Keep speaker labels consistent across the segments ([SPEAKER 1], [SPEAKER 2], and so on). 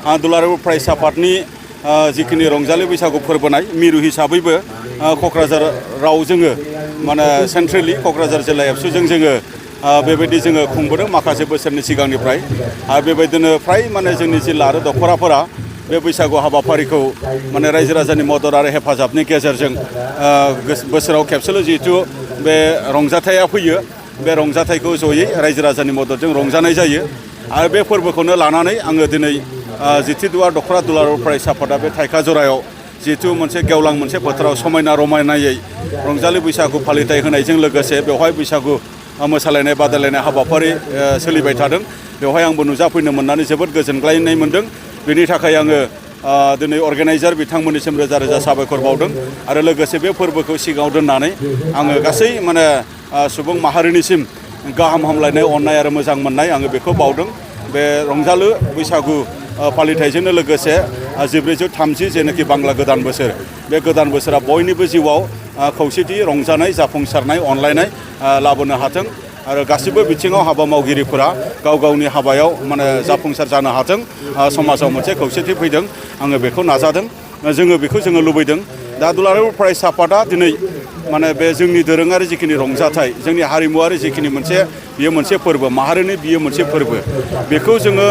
[SPEAKER 1] दुलाराय फरायसा आफादनि जिखिनि रंजालि बैसागु फोरबोनाय मिरु हिसाबैबो क'क्राझाराव जोङो माने सेन्ट्रेलि क'क्राझार जिल्ला एबसुजों जोङो बेबायदि जोङो खुंबोदों माखासे बोसोरनि सिगांनिफ्राय आरो बेबायदिनो फ्राय माने जोंनि जिल्ला आरो दख'राफोरा बे बैसागु हाबाफारिखौ माने रायजो राजानि मदद आरो हेफाजाबनि गेजेरजों बोसोराव खेबसेल' जिहेथु बे रंजाथाइया फैयो बे रंजाथाइखौ जयै रायजो राजानि मददजों रंजानाय जायो आरो बे फोरबोखौनो लानानै आङो दिनै जिथिदुवार दख'रा दुलाराय फरायसा आफादा बे थाइखा जरायाव जिहेतु मोनसे गेवलां मोनसे बोथोराव समायना रमायनायै रंजालि बैसागु फालिथाय होनायजों लोगोसे बेवहाय बैसागु मोसालायनाय बादायलायनाय हाबाफारि सोलिबाय थादों बेवहाय आंबो नुजाफैनो मोननानै जोबोद गोजोनग्लायनाय मोनदों बेनि थाखाय आङो दिनै अर्गेनाइजार बिथांमोननिसिम रोजा रोजा साबायखर बावदों आरो लोगोसे बे फोरबोखौ सिगाङाव दोननानै आङो गासै माने सुबुं माहारिनिसिम गाहाम हामलायनाय अननाय आरो मोजां मोननाय आङो बेखौ बावदों बे रंजालु बैसागु फालिथायजोंनो लोगोसे 1430 जेनाखि बांला गोदान बोसोर बे गोदान बोसोरा बयनिबो जिउआव खौसेथि रंजानाय जाफुंसारनाय अनलायनाय लाबोनो हाथों आरो गासिबो बिथिङाव हाबा मावगिरिफोरा गाव गावनि हाबायाव माने जाफुंसार जानो हाथों समाजाव मोनसे खौसेथि फैदों आङो बेखौ नाजादों जोङो बेखौ जोङो लुबैदों दा दुलाराय फरायसा आफादा दिनै माने बे जोंनि दोरोङारि जिखिनि रंजाथाइ जोंनि हारिमुवारि जिखिनि बियो मोनसे फोरबो माहारिनि बियो मोनसे फोरबो बेखौ जोङो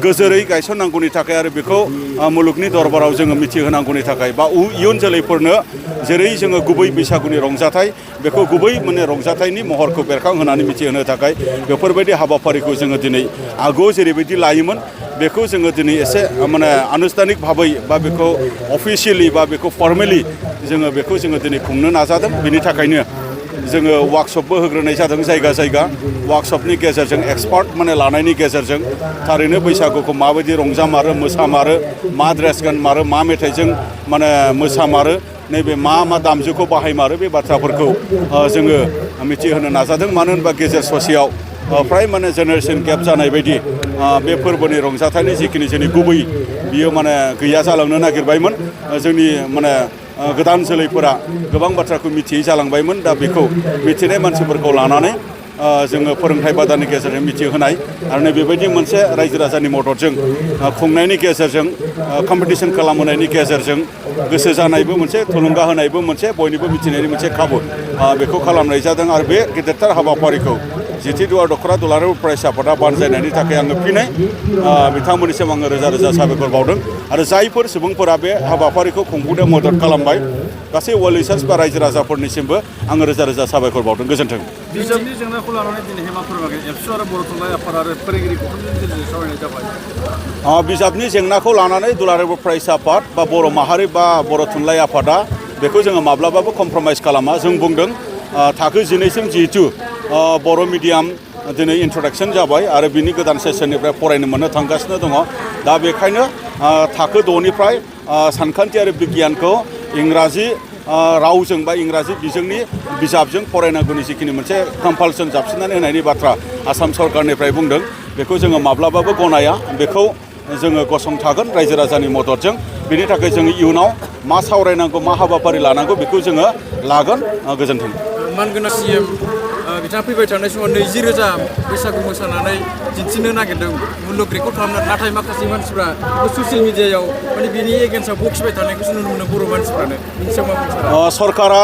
[SPEAKER 1] गोजोरै गायसननांगौनि थाखाय आरो बेखौ मुलुगनि दरबाराव जोङो मिथिहोनांगौनि थाखाय बा इयुन जोलैफोरनो जेरै जोङो गुबै बैसागुनि रंजाथाइ बेखौ गुबै माने रंजाथाइनि महरखौ बेरखांहोनानै मिथिहोनो थाखाय बेफोरबायदि हाबाफारिखौ जोङो दिनै आगुआव जेरैबायदि लायोमोन बेखौ जोङो दिनै एसे माने आनुষ্ঠাनिक भाबै बा बेखौ अफिसियेलि बा बेखौ फर्मेलि जोङो बेखौ जोङो दिनै खुंनो नाजादों बेनि थाखायनो जोङो वार्कशपबो होग्रोनाय जादों जायगा जायगा वार्कशपनि गेजेरजों एक्सपार्ट माने लानायनि गेजेरजों थारैनो बैसागुखौ माबायदि रंजामारो मोसामारो मा ड्रेस गानमारो मा मेथाइजों माने मोसामारो नैबे मा दामजुखौ बाहायमारो बे बाथ्राफोरखौ जोङो मिथिहोनो नाजादों मानो होनबा गेजेर ससेयाव फ्राय माने जेनेरेशन गेप जानाय बायदि बे फोरबोनि रंजाथाइनि जिखिनि जोंनि गुबै बियो माने गैया जालांनो नागिरबायमोन जोंनि माने गोदान जोलैफोरा गोबां बाथ्राखौ मिथियै जालांबायमोन दा बेखौ मिथिनाय मानसिफोरखौ लानानै जोङो फोरोंथाइ बादानि गेजेरजों मिथिहोनाय आरो नै बेबायदि मोनसे रायजो राजानि मददजों खुंनायनि गेजेरजों कम्पिटिसन खालामहोनायनि गेजेरजों गोसो जानायबो मोनसे थुलुंगा होनायबो मोनसे बयनिबो मिथिनायनि मोनसे खाबु बेखौ खालामनाय जादों आरो बे गेदेरथार हाबाफारिखौ जिथिदुवार दख'रा दुलाराय फरायसा आफादा बानजायनायनि थाखाय आङो फिनै बिथांमोननिसिम आङो रोजा रोजा साबायखर बावदों आरो जायफोर सुबुंफोरा बे हाबाफारिखौ खुंफुंनायाव मदद खालामबाय गासै वेल विशार्स बा रायजो राजाफोरनिसिमबो आङो रोजा रोजा साबायखर बावदों गोजोन्थों।
[SPEAKER 2] बिजाबनि जेंनाखौ लानानै दिनै हेमा फोरमायगोन एबसु आरो बर' थुनलाइ आफाद आरो फोरोंगिरि गथ'फोरनि गेजेरजों सावरायनाय जाबाय।
[SPEAKER 1] बिजाबनि जेंनाखौ लानानै दुलाराय फरायसा आफाद बा बर' माहारि बा बर' थुनलाइ आफादा बेखौ जोङो माब्लाबाबो कमप्रमाइज खालामा जों बुंदों थाखो 12सिम जिहेतु बर' मिडियाम दिनै इन्ट्रडाक्सन जाबाय आरो बिनि गोदान सेसननिफ्राय फरायनो मोननो थांगासिनो दङ दा बेखायनो थाखो 6निफ्राय सानखान्थि आरो बिगियानखौ इंराजि रावजों बा इंराजि बिजोंनि बिजाबजों फरायनांगौनि जिखिनि मोनसे कम्पालसन जाबसिननानै होनायनि बाथ्रा आसाम सरकारनिफ्राय बुंदों बेखौ जोङो माब्लाबाबो गनाया बेखौ जोङो गसंथागोन रायजो राजानि मददजों बेनि थाखाय जोङो इयुनाव मा सावरायनांगौ मा हाबाफारि लानांगौ बेखौ जोङो लागोन गोजोन्थों।
[SPEAKER 2] मानगोनां CM बिथाङा फैबाय थानाय समाव 20,000 बैसागु मोसानानै दिन्थिनो नागिरदों मुलुग रेकर्ड खालामनो नाथाय माखासे मानसिफ्रा ससियेल मिडियायाव माने बिनि एगेन्स्टआव बखिबाय थानायखौ नुनो मोनो बर' मानसिफ्रानो बिनि सायाव सरकारा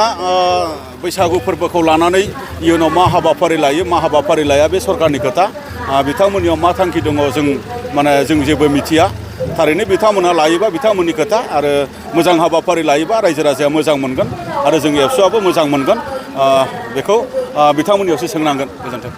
[SPEAKER 1] बैसागु फोरबोखौ लानानै इयुनाव मा हाबाफारि लायो मा हाबाफारि लाया बे सरकारनि खोथा बिथांमोननियाव मा थांखि दङ जों जेबो मिथिया थारैनो बिथांमोना लायोबा बिथांमोननि खोथा आरो मोजां हाबाफारि लायोबा रायजो राजाया मोजां मोनगोन आरो जों एबसुआबो मोजां मोनगोन बेखौ बिथांमोननियावसो सोंनांगोन गोजोन्थों।